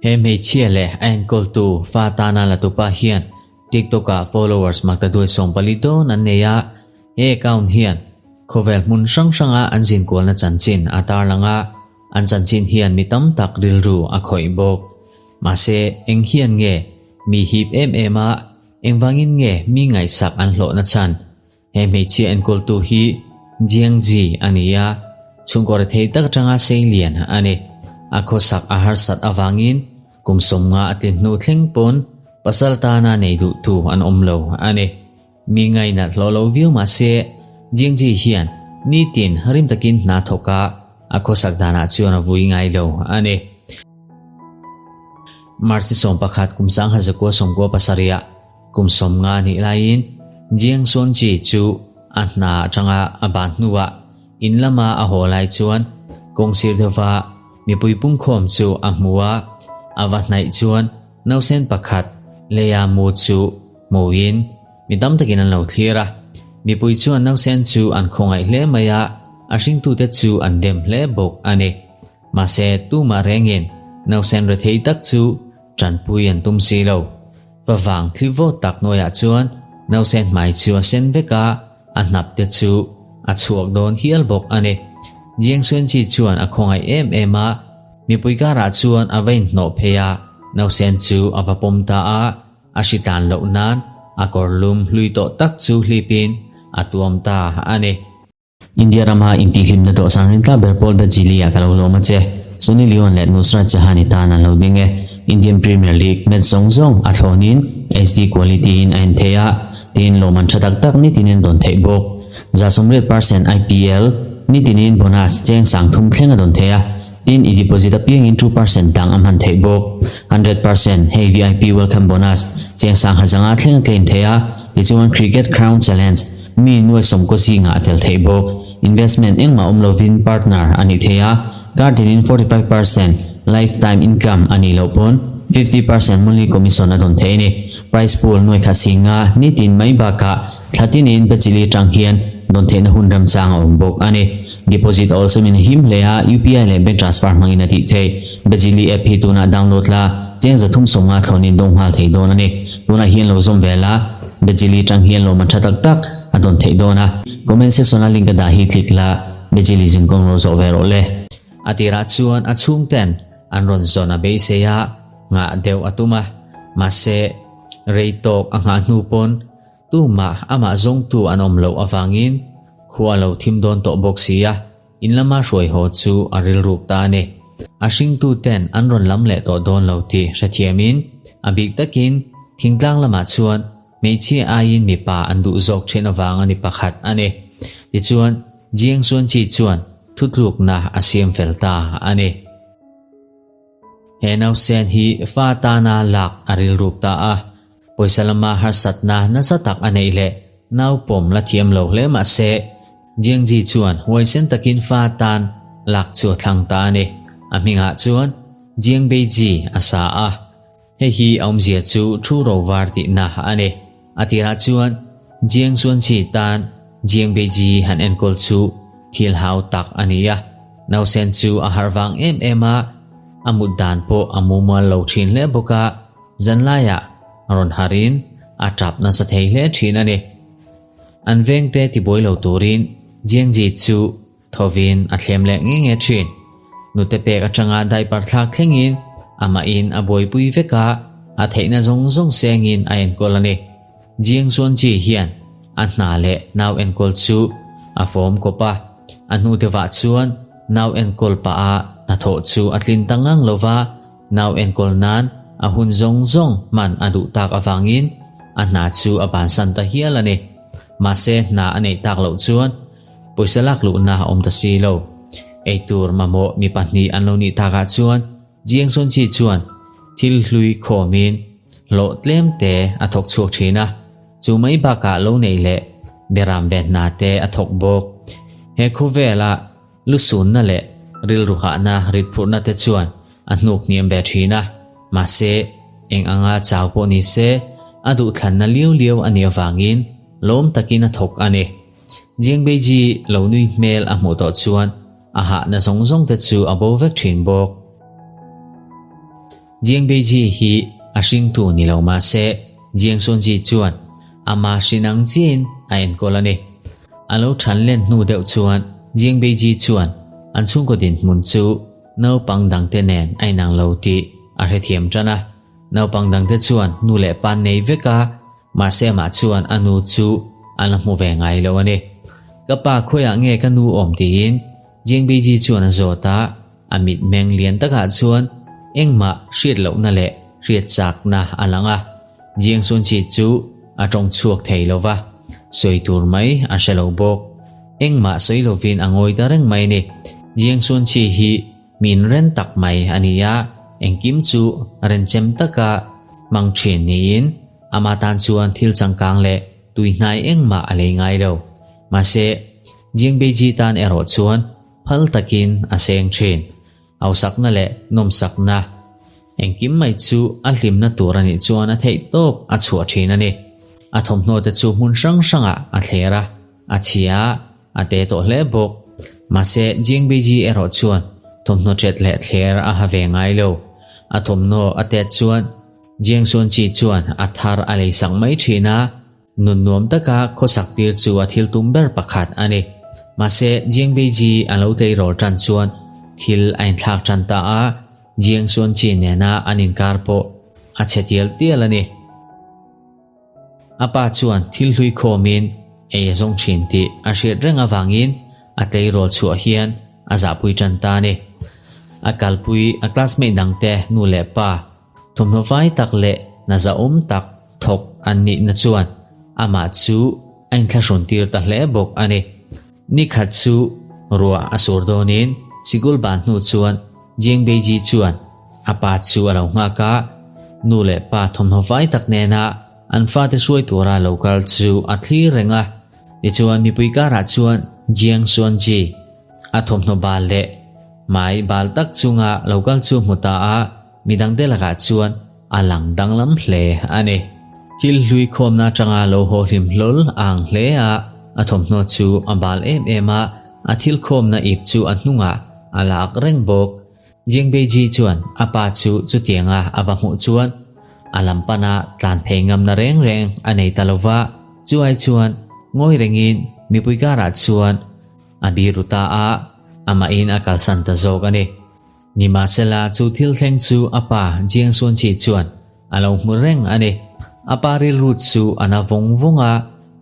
He hmeichhia leh a enkawltu fa tana la tupa hian TikTok-ah followers maktaduai 14 dawn an nei a, he account hian khawvel hmun hrang hranga an zinkualna chanchin a tarlang a, an chanchin hian mi tam tak rilru a khawih bawk. Mahse, eng hian nge mi hip em em a, engvangin nge mi ngaihsak an hlawhna chhan? He hmeichhia enkawltu hi Jiang Ji a ni a, chhungkaw rethei tak atanga sei lian a ni. A khawsak a harsat avangin kum 50 a tlin hnu thleng pawn pasal tana nei duhtu an awm lo a ni. Mi ngainat hlawh lo viau mah se Jiang Ji hian nitin rim takin hna thawk a, a khawsak danah chuan a vui ngai lo a ni. March 11 kum 1997 Kum 50 nih laiin Jiang Suanji chu a hna atanga a ban hnuah in lama a haw lai chuan kawngsir deuhva mipui pungkhawm chu a hmu a, a va hnaih chuan nausen pakhat leia mu chu hmuin mi tam takin an lo thlir a. Mipui chuan nausen chu an khawngaih hle mai a, a hringtute chu an dem hle bawk a ni. Mahse tumah rengin nausen rethei tak chu tanpui an tum si lo. Va vang thli vawt tak hnuaiah chuan nausen hmai chu a sen vek a, a hnap te chu a chhuak dawn hial bawk a ni. Jiang Xuanji chuan a khawngaih em em a, mipui karah chuan a va inhnawh phei a, nausen chu a va pawm ta a, a hri tan loh nan a kawr lum hlui tawh tak chu hlipin a tuam ta a ni. India rama intihhlimna dawhsan rin tla ber pawl Bajili ah ka lo lawm a che. Sunny Leone leh Nusrat Jahan i tan an lo ding e. Indian Premier League match zawng zawng a thlawnin HD quality in a en thei a, tin lawmman tha tak tak nitinin dawn theih bawk. 80% IPL nitinin bonus cheng 3000 thleng a dawn thei a, tin i deposit apiangin 2% dang a hman theih bawk. 100% hei VIP welcome bonus cheng 500 thleng a claim thei a, tichuan Cricket Crown Challenge Mi nuai sawmkaw zingah a tel theih bawk. Investment engmah awm lovin partner a nih theih a, kar tinin 45% lifetime income a nih loh pawn 50% monthly commission a dawn theih a ni. Prize pool nuai khat singa nitin mai bakah thla tinin Bajili atang hian dawn theihna hun ramchang a awm bawk a ni. Deposit awlsamin a him hle a, UPI leh bank transfer hmangin a tih theih. Bajili app hi tunah download la, cheng 350 thlawnin dawng nghal thei dawn a ni. Tunah hian lo zawm ve la. Bejili tang hian lawm a tha tak tak a dawn theih dawn a, comment section a link a dah hi click la, Bejili zinkawng lo zawh ve rawh le. A tirah chuan a chhungten an rawn zawn a beisei a, nghah deuh a tum a, mahse rei tawk a nghah hnu pawn tumah amah zawngtu an awm loh avangin khua lo thim dawn tawh bawk si a, in lama hruai haw chu a rilruk ta a ni. A hringtuten an rawn lam leh tawh dawn lo tih hrethiamin a bik takin thingtlang lamah chuan hmeichhia aiin mipa an duh zawk thin avang a ni pakhat a ni. Tichuan, Jiang Xuanqi chuan thutlukna a siam fel ta a ni. He nausen hi fa tana lak a rilruk ta a, pawisa lama harsatna nasa tak a neih leh nau pawm la thiam lo hle mah se, Jiang Ji chuan huaisen takin fa tan lak chu a thlang ta a ni. A hmingah chuan Jiang Bei Ji a sa a, hei hi a awmzia chu thu ro var tihna a ni. A tirah chuan Jiang Xuanqi tan Jiang Bei Ji han enkawl chu thil hau tak a ni a, nausen chu a harh vang em em a, a mut dan pawh a mumal lo thin hle bawk a, zanlaiah rawn harin a tap nasa thei hle thin a ni. An vengte tibuai lo turin Jiang Ji chu thovin a thlem leh nge nge thin. Nute pek atanga diaper thlak thlengin amahin a buaipui vek a, a theihna zawng zawng sengin a enkawl a ni. Jiang Xuanji hian a hna leh nau enkawl chu a fawm kawp a, a hnu deuhah chuan nau enkawl pah a hnathawh chu a tlin ta ngang lova, nau enkawl nan a hun zawng zawng hman a duh tak avangin a hna chu a bansan ta hial a ni. Mahse hna a neih tak loh chuan pawisa lak luhna a awm ta si lo. Eitur mamawh mi pahnih an lo nih takah chuan Jiang Xuanqi chuan thil hlui khawmin hlawh tlem te a thawk chhuak thin a, chu mai bakah lo neih leh beram ve hna te a thawk bawk. He khawvela lusunna leh rilru hahna ritphurhna te chuan a hnuk hniam ve thin a, mahse eng anga chau pawh ni se a duhthlanna liau liau a nih avangin lawm takin a thawk a ni. Jiang Beiji lo nui hmel a hmuh tawh chuan. a hahna zawng zawng te chu a bo vek thin bawk. Jiang Beiji hi a hringtu ni lo mah se, Jiang Sunji chuan ama hrin ang chiahin a enkawl a ni. A lo than len hnu deuh chuan Jiang Beiji chuan an chhungkaw dinhmun chu naupang dangte nen a inang lo tih a hrethiam tan a. Naupang dangte chuan nu leh pa nei vek a, mahse amah chuan a nu chu a la hmu ve ngai lo a ni. Ka pa khawiah nge ka nu awm tiin Jiang Beiji chuan a zawt a. A mitmeng lian takah chuan engmah hriat lohna leh hriat chakna a lang a, Jiang Sunchi chu a tawng chhuak thei lo va, sawi tur mai a hre lo bawk. Engmah sawi lovin a ngawi ta reng mai ni. Jiang Sunchi hi min ren tak mai a ni a, engkim chu renchem taka hmang thin niin ama tan chuan thil changkang leh tuihnai engmah a lei ngai lo. Mahse, Jiang Beiji tan erawh chuan Phal takin a seng thin. Hausakna leh nawmsakna engkim mai chu a hlimna tur a nih chuan a theih tawp a chhuah thin a ni. A thawmhnaw te chu hmun hrang hrangah a thler a, a chhia a, a te tawh hle bawk. Mahse, Jiangbiji erawh chuan thawmhnaw ṭet leh thler a ha ve ngai lo. A thawmhnaw a tet chuan Jiangsuanchi chuan a thar a leisak mai thin a. Nun nuam taka khawsak tir chu a thil tum ber pakhat a ni. Mahse, Jiang Beiji a lo tleirawl tan chuan thil a inthlak tan ta a, Jiang Xuanqi nena an inkar pawh a chhe tial tial a ni. A pa chuan thil hlui khawmin ei a zawng thin tih a hriat reng avangin a tleirawl chhuah hian a zahpui tan ta a ni. A kalpui a classmate dangte nu leh pa Thawmhnaw vai tak leh hna zahawm tak thawk an nihna chuan amah chu a inthlahrun tir ta hle bawk a ni. Ni khat chu ruah a sur dawnin sikul ban hnu chuan Jiang Beiji chuan a pa chu a lo nghak a, nu leh pa thawmhnaw vai tak nena an fate hruai tura lo kal chu a thlir reng a. Tichuan mipui karah chuan Jiang Xuanji a thawmhnaw bal leh hmai bal tak chunga lo kal chu hmu ta a. Midangte lakah chuan a lang danglam hle a ni. Thil hlui khawmna atanga lo haw hlim hlawl a ang hle a, a thawmhnaw chu a bal em em a, a thil khawmna ip chu a hnungah a la ak reng bawk. Jiangbeiji chuan a pa chu chutianga a va hmuh chuan a lam pana tlan phei ngamna reng reng a nei ta lo va, chu ai chuan ngawi rengin mipui karah chuan a biru ta a, amahin a kalsan ta zawk a ni. Nimahsela, chu thil thleng chu a pa Jiang Xuanqi chuan a lo hmu reng a ni. A pa rilru chu a na vawng vawng a,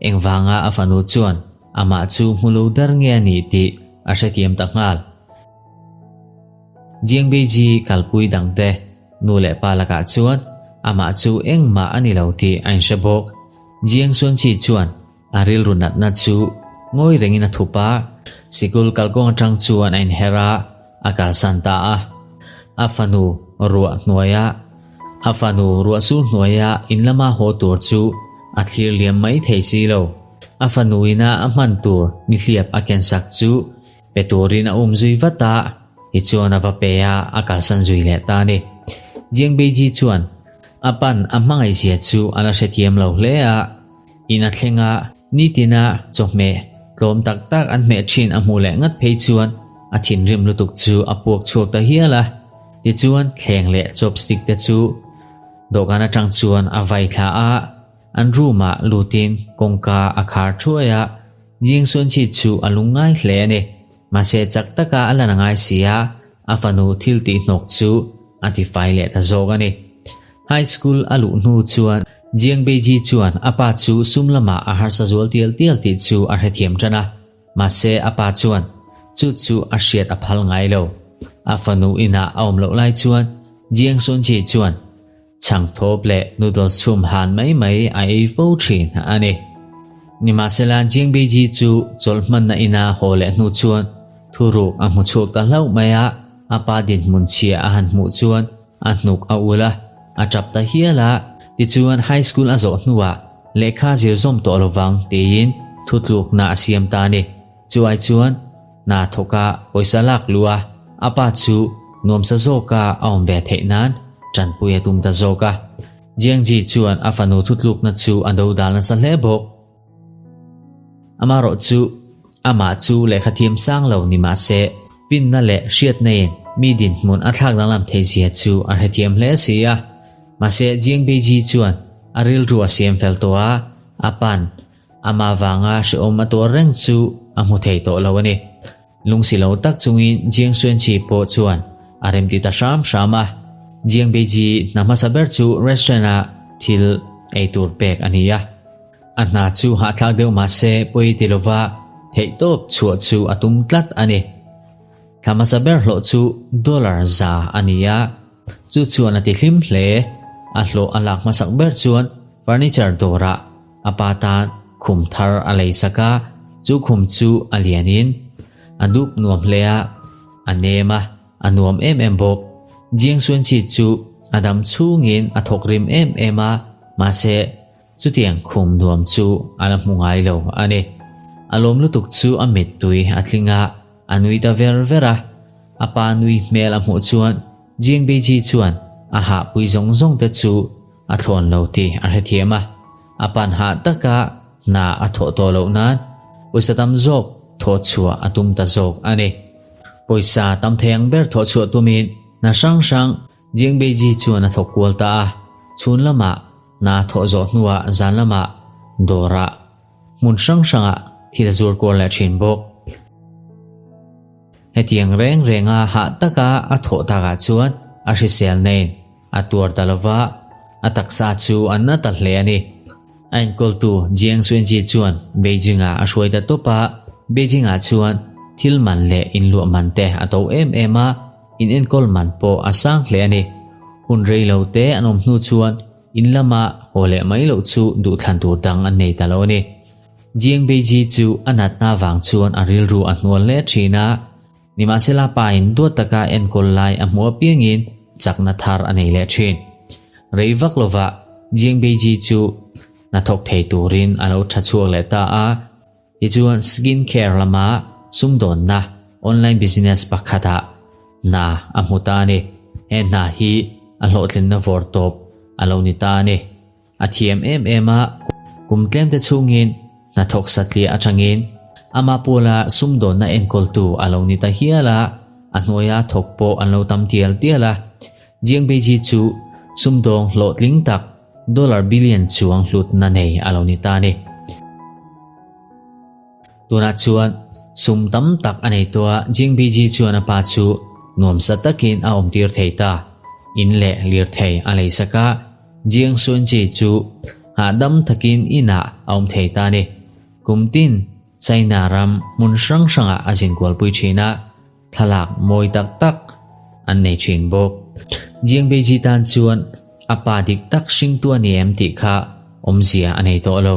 engvanga a fanu chuan amah chu hmu lo der nge a nih tih a hrethiam ta nghal. Jiang Beiji kalpui dangte nu leh pa lakah chuan amah chu engmah a ni lo tih a inhre bawk. Jiang Xuanqi chuan A rilru natna chu ngawi rengin a thup a, sikul kalkawng atang chuan a inher a, a kalsan ta a. A fanu ruah hnuaia A fanu ruah sur hnuaia in lama haw tur chu a thlir liam mai thei si lo. A fanu ina a hman tur nihliap a kensak chu pe turin a um zui vat a, tichuan a va pe a, a kalsan zui leh ta a ni. Jiang Beiji chuan a pan a hmangaihzia chu a la hrethiam lo hle a. In a thleng a, nitina chawhmeh tlawm tak tak an hmeh thin a hmuh leh ngat phei chuan a thinrim lutuk chu a puak chhuak ta hial a. Tichuan thleng leh chopstick te chu dawhkan atang chuan a vai thla a, an room ah lutin kawngka a khar thuai a, Jing Suanchi chu a lungngai hle a ni. Mahse chak taka a lan a ngai si a, a fanu thil tih hnawk chu a ti fai leh ta zawk a ni. High school a luh hnu chuan Jiang Beiji chuan a pa chu sum lamah a harsa zual tial tial tih chu a hrethiam tan a, mahse a pa chuan chu chu a hriat a phal ngai lo. A fanu inah a awm loh lai chuan Jiang Sunji chuan chhang thawp leh noodles chhum han mai mai a ei fo thin a ni. Nimahsela Jiang Beiji chu chawlh hmanna ina haw leh hnu chuan thuruk a hmu chhuak ta hlauh mai a, a pa dinhmun chhia a han hmuh chuan A hnuk a ul a, a tap ta hial a, tichuan high school a zawh hnuah lehkha zir zawm tawh lovang tiin thutlukna a siam ta a ni. Chuai chuan hna thawka pawisa lak luh a, a pa chu nuamsa zawka a awm ve theih nan tanpui a tum ta zawk a. Jiangji chuan a fanu thutlukna chu a dodal nasa hle bawk. Amaherawhchu, amah chu lehkha thiam sang lo ni mah se, Finna leh hriatna-in mi dinhmun a thlak danglam thei zia chu a hrethiam hle si a. Mahse, Jiang Beiji chuan a rilru a siam fel tawh a, a pan amah vanga hrehawm a tuar reng chu a hmu thei tawh lo a ni. Lungsi lo tak chungin Jiang Xuanqi pawh chuan a remti ta hram hram a. Jiang Beiji hna hmasa ber chu restaurant-a thil ei tur pek a ni a. A hna chu hahthlak deuh mah se pawi ti lova theihtawp chhuah chu a tum tlat a ni. Thla hmasa ber hlawh chu dollar za a ni a, chu chuan a ti hlim hle. A hlawh a lak hmasak ber chuan furniture dawrah a pa tan khum thar a lei sak a, chu khum chu a lianin a dup nuam hle a, a nem a, a nuam em em bawk. Jiang Xuanqi chu a dam chhungin a thawk rim em em a, mahse Chutiang khum nuam chu a la hmu ngai lo a ni. A lawm lutuk chu a mittui a tling a, a nui ta ver ver a. A pa nui hmel a hmuh chuan Jiang Beiji chuan a hahpui zawng zawng te chu a thlawn lo tih a hrethiam a. A pan hah taka hna a thawh tawh loh nan pawisa tam zawk thawh chhuah a tum ta zawk a ni. Pawisa tam thei ang ber thawh chhuah tumin hna hrang hrang Jiang Beiji chuan a thawk kual ta a. Chhun lamah Hna thawh zawh hnuah zan lamah dawrah hmun hrang hrangah thil a zuar kual leh thin bawk. Hetiang reng renga hah taka a thawh takah chuan a hrisel nen a tuar ta lova, a taksa chu a na ta hle a ni. A enkawltu Jiang Xuanji chuan Beijing-ah a hruai ta tawp a, Beijing-ah chuan thil man leh inluah man te a to em em a, In enkawl man pawh a sang hle a ni. Hun rei lo te an awm hnu chuan in lama haw leh mai loh chu duhthlan tur dang an nei ta lo a ni. Jiang Beiji chu a natna vang chuan a rilru a hnual hle thin a, nimahsela pa in duat taka enkawl lai a hmuh apiangin chakna thar a nei leh thin. Rei vak lovah Jiang Beiji chu hnathawk thei turin a lo tha chhuak leh ta a. Tichuan skin care lama sumdawnna online business pakhatah hna a hmu ta a ni. He hna hi a hlawhtlinna vawr tawp a lo ni ta a ni. A thiam em em a, kum tlemte chhungin hnathawk satliah atangin ama pawla sumdawnna enkawltu a lo ni ta hial a, a hnuaia thawk pawh an lo tam tial tial a. Jiang Beiji chu sumdawng hlawhtling tak Dollar billion chuang hlutna nei a lo ni ta a ni. Tunah chuan sum tam tak a nei tawh a, Jingbiji chuan a pa chu nuamsa takin a awmtir thei ta. In leh lirthei a lei sak a, Jiang Xuanji chu hahdam takin inah a awm thei ta a ni. Kum tin China ram hmun hrang hrangah a zinkualpui thin a, Thlalak mawi tak tak an nei thin bawk. Jiang Beiji tan chuan a pa dik tak hringtu a ni em tih kha awmzia a nei tawh lo.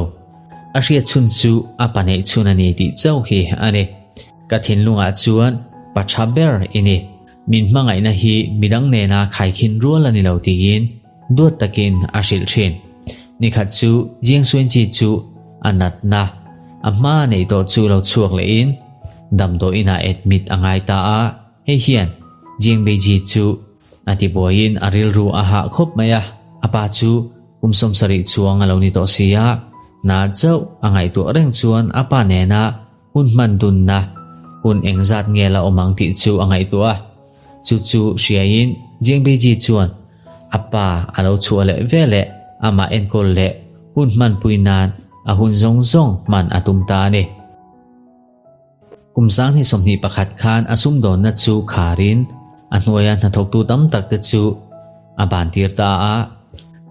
A hriat chhun chu a pa neih chhun a ni tih chauh hi a ni. Ka thinlungah chuan pa tha ber i ni. Min hmangaihna hi midang nena khaikhin rual a ni lo tiin duat takin a hrilh thin. Nikhat chu Jiang Xuanji chu a natna a hma neih tawh chu lo chhuak lehin damdawi inah admit a ngai ta a, hei hian Jiang Beiji chu a tibuaiin a rilru a hah khawp mai a, a pa chu kum 70 chuang a lo ni tawh si a, hna chauh a ngaihtuah reng chuan a pa nena hun hman dunna hun engzat nge la awm ang tih chu a ngaihtuah a, chu chu hriaiin Jiang Beiji chuan a pa a lo chhuah leh veleh amah enkawl leh hun hmanpui nan a hun zawng zawng hman a tum ta a ni. Kum 2021 khan a sumdawnna chu kharin a hnuaia hnathawktu tam tak te chu a bantir ta a.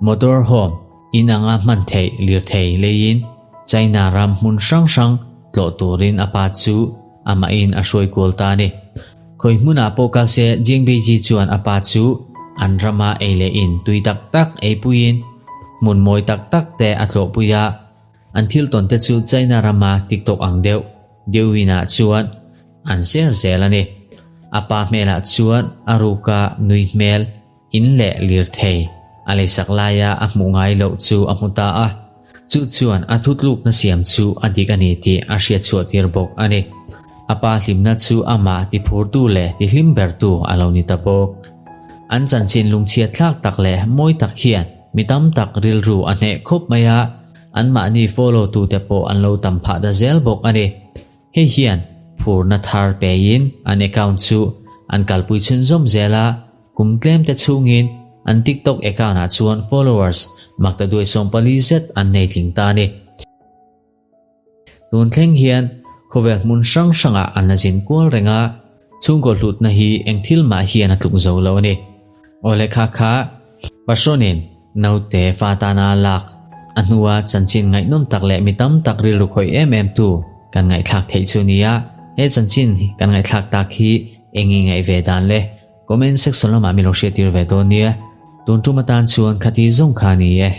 Motor home in anga hman theih lirthei leiin China ram hmun hrang hrang tlawh turin a pa chu amahin a hruai kual ta a ni. Khawi hmunah pawh kal se Jiang Beiji chuan a pa chu an rama ei leh in tui tak tak eipuiin hmun mawi tak tak te a tlawhpui a. An thil tawn te chu China rama TikTok ang deuh deuhinah chuan an share zel a ni. A pa hmelah chuan a ruka nui hmel in leh lirthei a leisak laia a hmuh ngai loh chu a hmu ta a. Chu chuan a thutlukna siam chu a dik a ni tih a hriat chhuah tir bawk a ni. A pa hlimna chu amah tiphurtu leh tihlim bertu a lo ni ta bawk. An chanchin lungchhiat thlak tak leh mawi tak hian mi tam tak rilru a hneh khawp mai a. Anmahni follow tute pawh an lo tam phah ta zel bawk a ni. Hei hian phurna thar pein an account chu an kalpui chhunzawm zel a, kum tlem te chhungin an TikTok account ah chuan followers maktaduai 40 zet an nei tling ta a ni. Tun thleng hian khawvel hmun hrang hrangah an la zin kual reng a, chhungkaw hlutna hi eng thil mah hian a tluk zo lo a ni. Aw lehkha kha Pahrawnin naute fa tana lak a hnua chanchin ngaihnawm tak leh mi tam tak rilru khawih em em tu kan ngaihthlak theih chu nia. He chanchin kan ngaihthlak tak hi eng i ngaih ve dan le? Comment section lamah min lo hriattir ve dawn nia. Tun tum atan chuan khati zawng kha a ni e.